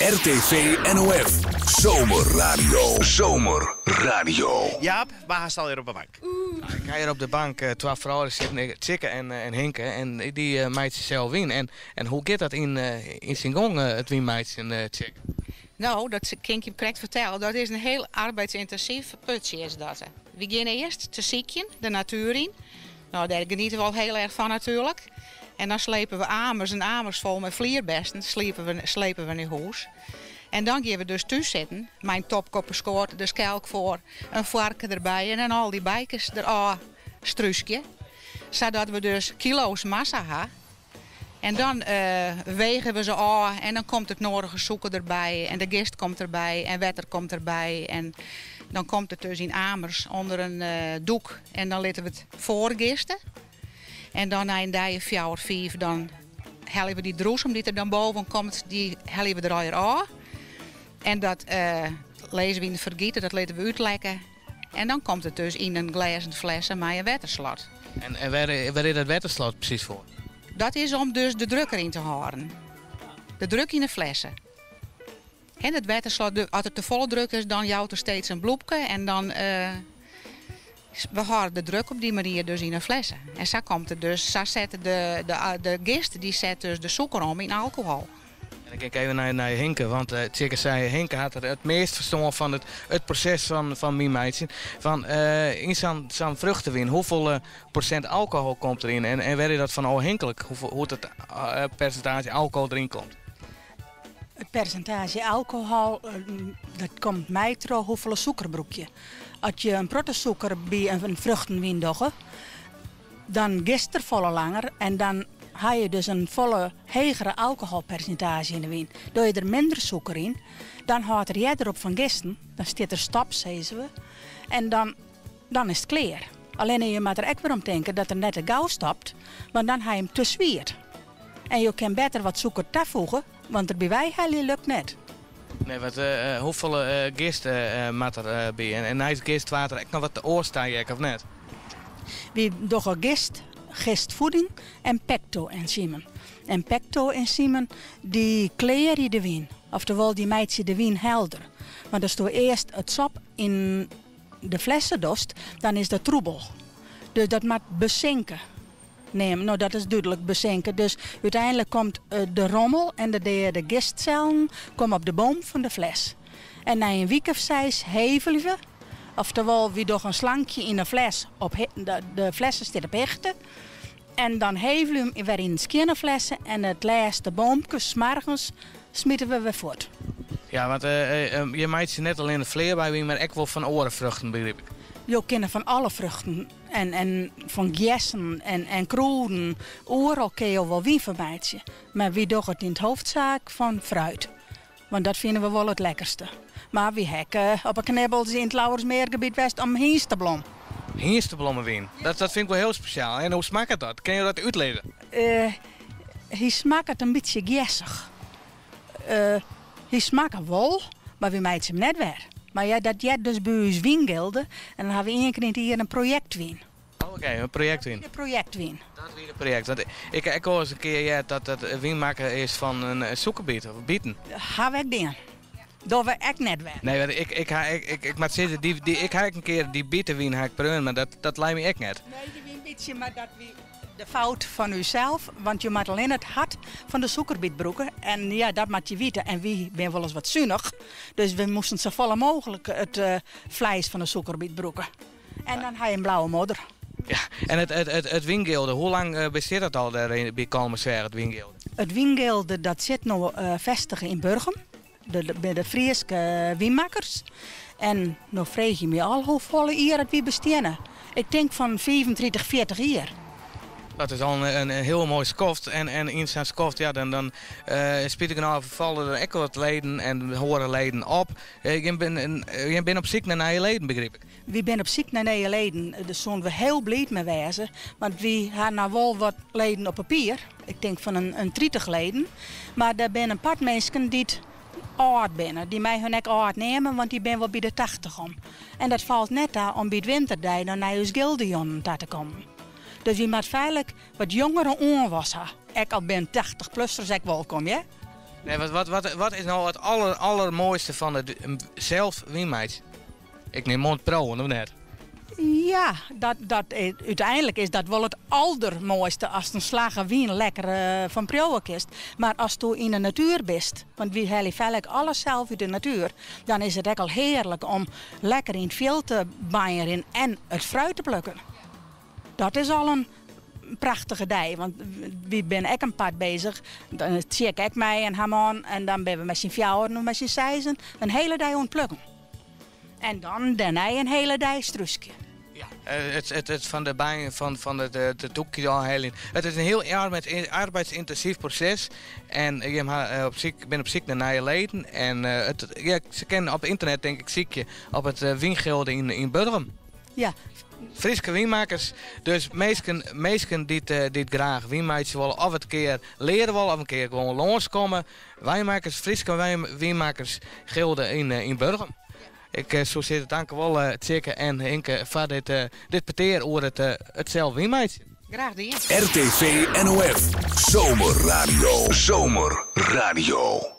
RTV NOF Zomerradio. Zomerradio. Jaap, wa hast allegear op de bank? Ik ha hjir op de bank twa froulju sitten, Tsjikke en Hinke. En dy meitsje sels wyn. En hoe giet dat yn syn gong, it wyn meitsjen, Tsjikke? No, dat kin ik je krekt fertelle. Dat is in hiel arbeidsyntinsyf putsje is dat. Wy geane earst te sykjen, de natuer yn. No, dêr geniete we al hiel erch fan natuerlik. En dan slepe we amers en amers fol mei flierbessen, slepe we, slepe we nei hûs. En dan gean we dus thús sitten, mei in topke op 'e skoat, de skelk foar, in foarke derby en dan al dy beikes derôf strúskje. Sadat we dus kilo's massa ha. En dan wege we se ôf en dan komt it nodige sûker derby en de gist komt derby en wetter komt derby. En dan komt it dus yn amers ûnder in doek en dan litte we it foargiste. En dan nei in dei of fjouwer, fiif dan helje we dy droesem dy't der dan boven komt, dy helje we der allegear ôf. En dat lizze we yn de fergiter, dat litte we útlekke. En dan komt it dus yn in glêzen flesse mei in wetterslot. En wêr is dat wetterslot presys foar? Dat is om dus de druk deryn te hâlden. De druk yn de flesse. En it wetterslot, as it te folle druk is, dan jout er steeds in bloepke en dan we hâlde de druk op dy manier dus yn 'e flesse. En sa komt it dus, sa set de, de, de gist dy set dus de sûker om yn alkohol. En dan gean ik even nei, nei Hinke, want uh, Tsjikke sei, Hinke hat der it meast ferstân fan it, it proses fan, fan wyn meitsjen. Fan, uh, yn sa'n sa'n fruchtewyn, hoefolle prosint alkohol komt deryn en, en wêr is dat fan ôfhinklik, hoe't it uh, persintaazje alkohol deryn komt? It persintaazje alkohol, dat komt mei troch hoefolle sûker brûke je. As je in protte sûker by in fruchtenwyn dogge, dan gist er folle langer en dan ha je dus in folle hegere alkoholpersintaazje yn de wyn. Doch je der minder sûker yn, dan hâldt er earder op fan gisten, dan stiet er stop, sizze we, en dan, dan is it klear. Allinne je moatte der ek wer om tinke dat er net te gau stopt, want dan ha je him te swiet. En jo kin better wat sûker tafoege, want der by wei helje lukt net. Nee, wat, uh, hoefolle uh, gist uh, moat der by? En, en neist gist waard der ek noch wat oars tajekt, of net? Wy dogge gist, gistvoeding en pecto-enzymen. En pecto-enzymen dy klearje de wyn, oftewol dy meitsje de wyn helder. Want asto earst it sop yn de flesse dochst, dan is dat troebel. Dus dat moat besinke. Neame. No, dat is dúdlik, besinke. Dus úteinlik komt de rommel en de deade gistsellen komme op de boom fan de fles. En nei in wike of seis hevelje we, oftewol wy dogge in slankje yn de fles, op de flesse stiet op hichte, en dan hevelje we him wer yn skjinne flesse en it lêste boomke smoargens smite we wer fuort. Ja, want je meitsje net allinne flearbeiwyn, mar ek wol fan oare fruchten, begryp ik. Jo kinne fan alle fruchten En, en fan gessen en, en krûden, oeral kinne jo wol wyn fan meitsje. Mar wy dogge it yn it hoofdsaak fan fruit. Want dat fine we wol it lekkerste. Mar wy ha ek op 'e knibbels yn it Lauwersmeergebiet west om hynsteblom. Hynsteblommewyn, dat, dat fyn ik wol hiel spesjaal. En hoe smakket dat? Kinne jo dat útlizze? Uh, hy smakket in bytsje gjessich. Uh, hy smakket wol, mar wy meitsje him net wer. Mar ja, dat heart dus by ús wyngilde en dan ha we ien kear yn it jier in projektwyn. Oh, Oké, in projektwyn. De projektwyn. Dat wie de projekt. Want ik ha ek al ris in kear heard dat dat wyn makke is fan in sûkerbiet of bieten. Ha we ek dien. Dogge we ek net wer. Nee, want ik, ik, ha, ik, ik, ik moat sizze, dy, dy, ik ha ek in kear dy bitewyn ha ik preaun, mar dat, dat lei my ek net. Nee, dy wie in bytsje, mar dat wie de fout fan ússels, want je moatte allinne it hart fan de sûkerbiet brûke en ja, dat moat je witte. En wy binne wolris wat sunich, dus we moasten safolle mooglik it fleis fan de sûkerbiet brûke. En dan ha je in blauwe modder. Ja, en it, it, it, it wyngilde, hoe lang bestiet dat al dêr by Kollumersweach, it wyngilde? It wyngilde dat sit no festige yn Burgum, de, by de Fryske wynmakkers. En no freegje je my al hoefolle jier dat wy besteane. Ik tink fan 35, 40 jier. Dat is al in, in hiel moai skoft. En, en yn sa'n skoft, ja, dan, dan uh, spitich genôch ferfalle der ek wat leden en hâlde leden op. Uh, jim binne jim binne op syk nei nije leden, begryp ik? Wy binne op syk nei nije leden. Dêr soene we hiel bliid mei wêze. Want wy ha no wol wat leden op papier. Ik tink fan in, in 30 leden. Mar der binne in part minsken dy't âld binne. Dy mei hun ek âld neame, want dy binne wol by de 80 om. En dat falt net ta om by it winterdei dan nei ús gildejûnen ta te kommen. Dus wy moatte feitlik wat jongere oanwas ha. Ek al binne 80-plussers ek wolkom, hear. Nee, wat, wat, wat, wat is no it aller, allermoaiste fan it sels wyn meitsjen? Ik nim oan it priuwen, of net? Ja, dat, dat, úteinlik is dat wol it aldermoaiste ast in slagge wyn lekker fan priuwe kinst. Mar asto yn de natuer bist, want wy helje feitlik alles sels út de natuer, dan is it ek al hearlik om lekker yn it fjild te banjerjen en it fruit te plukken. Dat is al in prachtige dei, want wy binne ek in part bezich. Dan Tsjek ek mei en har man en dan binne we mei syn fjouweren of mei syn seizen in hele dei oan it plukken. En dan dêrnei in hele dei strúskje. Ja, it, it, it fan de bijen fan, fan it, it doekje ôfheljen. It is in hiel arbeidsyntinsyf proses. En jim ha op syk, binne op syk nei nije leden. En it, ja, se kinne op ynternet tink ik sykje op it Wyngilde yn, yn Burgum. Ja. Fryske wynmakkers, dus minsken, minsken dy't, dy't graach wyn meitsje wolle of it kear leare wolle of in kear gewoan lânskomme. Wynmakkers, Fryske wynmakkers gilde yn, yn Burgum. Ik soe sizze tankewol Tsjikke en Hinke foar dit, dit petear oer it, it sels wyn meitsjen. Graach dien. RTV NOF Zomerradio. Zomerradio.